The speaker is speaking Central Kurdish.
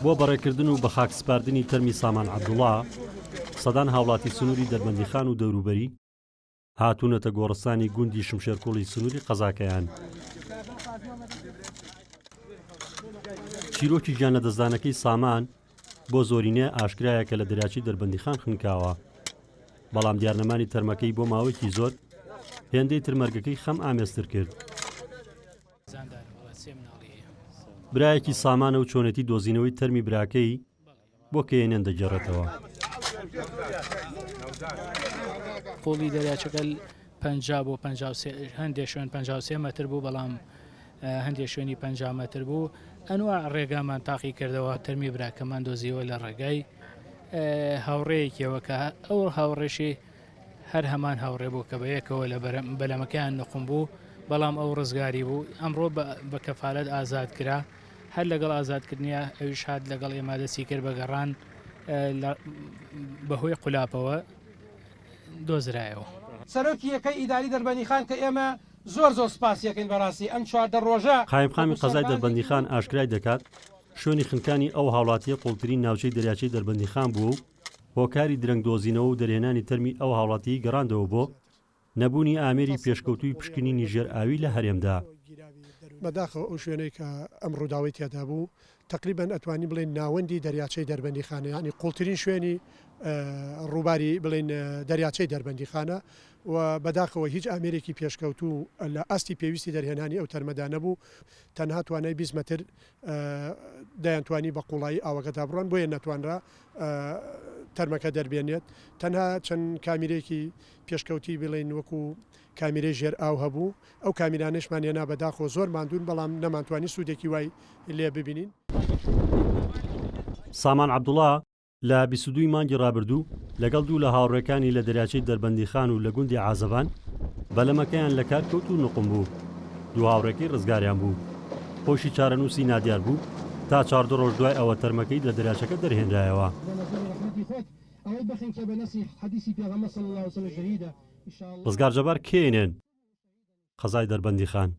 بۆ بەڕێکردن و بەخاک سپاردنی تەرمی سامان عەبدوڵا، سەدان هاوڵاتی سنووری دەربەندیخان و دەوروبەری هاتوونەتە گۆڕستانی گوندی شمشێرکوڵی سنووری قەزاکەیان. چیرۆکی گیانلەدەستدانەکەی سامان بۆ زۆرینە ئاشکرایە کە لە دەریاچەی دەربەندیخان خنکاوە، بەڵام دیارنەمانی تەرمەکەی بۆ ماوەیەکی زۆر هێندەی تر مەرگەکەی خەم ئامێزتر کرد. برایەکی سامانە و چۆنێتی دۆزینەوەی تەرمی براکەی بۆ کەیەنێن دەگێڕێتەوە. قوڵی دەریاچەکە 50 بۆ 53 هەندێک شوێن 53 مەتر بوو بەڵام هەندێک شوێنی 50 مەتر بوو ئەنوا ڕێگامان تاقی کردەوە تەرمی براکەمان دۆزیەوە لە ڕێگای هاوڕێیەکیەوە کە ئەو هاوڕێشی هەر هەمان هاوڕێ بوو کە بەیەکەوە لە بەلەمەکەیان نوقم بوو، بەڵام ئەو ڕزگاری بوو، ئەمڕۆ بە کەفالەت ئازاد کرا، هەر لەگەڵ ئازادکردنیا ئەویش هات لەگەڵ ئێمە دەستی کرد بە گەڕان، بەهۆی قولاپەوە دۆزرایەوە. سەرۆکی یەکەی ئیداری دەربەندیخان کە ئێمە زۆر زۆر سوپاسی ئەکەین بەڕاستی ئەم 14 ڕۆژە قایمقامی وەکو قەزای سەربازێکی دەربەندیخان ئاشکرای دەکات، شوێنی خنکانی ئەو هاوڵاتییە قوڵترین ناوچەی دەریاچەی دەربەندیخان بووە و هۆکاری درەنگ دۆزینەوە و دەرهێنانی تەرمی ئەو هاوڵاتییەی گەڕاندەوە بۆ نەبوونی ئامێری پێشکەوتووی پشکنینی ژێر ئاوی لە هەرێمدا. بەداخەوە ئەو شوێنەی کە ئەم ڕووداوەی تێدا بوو تەقریبەن ئەتوانین بڵێین ناوەندی دەریاچەی دەربەندیخانە یانی قوڵترین شوێنی ڕووباری بڵێین دەریاچەی دەربەندیخانە و بەداخەوە هیچ ئامێرێکی پێشکەوتوو لە ئاستی پێویستی دەرهێنانی ئەو تەرمەدا نەبوو تەنها توانای 20 مەتر دەیانتوانی بە قوڵایی ئاوەکەدا بڕۆن بۆیە نەتوانرا تەرمەکە دەربێنێت تەنها چەند کامیرەیەکی پێشکەوتی بڵێین وەکو کامیرەی ژێر ئاو هەبوو ئەو کامیرانەشمان هێنا بەداخەوە زۆر ماندوون بەڵام نەمانتوانی سوودێکی وای لێ ببینین. سامان عەبدوڵا لە 22 ی مانگی ڕابردوو لەگەڵ دوو لە هاوڕێکانی لە دەریاچەی دەربەندیخان و لە گوندی عازەبان بەلەمەکەیان لە کار کەوت و نوقم بوو، دوو هاوڕێکەی ڕزگاریان بوو، خۆیشی چارەنووسی نادیار بوو، تا 14 ڕۆژ دوای ئەوە تەرمەکەی لە دەریاچەکە دەرهێنرایەوە. ڕزگار جەبار، کێ ئێن ئێن، قەزای دەربەندیخان.